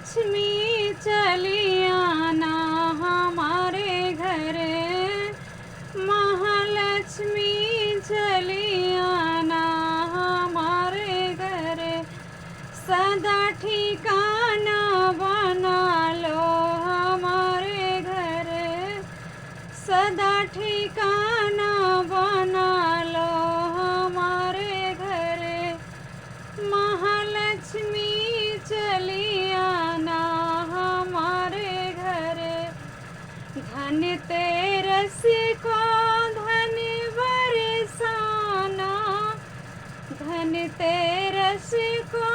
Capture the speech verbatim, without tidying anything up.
लक्ष्मी चली आना हमारे घरे, महालक्ष्मी चली आना हमारे घरे, सदा ठिकाना बना लो हमारे घरे, सदा ठिकाना बना लो हमारे घरे। महालक्ष्मी चली आना हमारे घरे। धनतेरस को धन बरसाना, धनतेरस को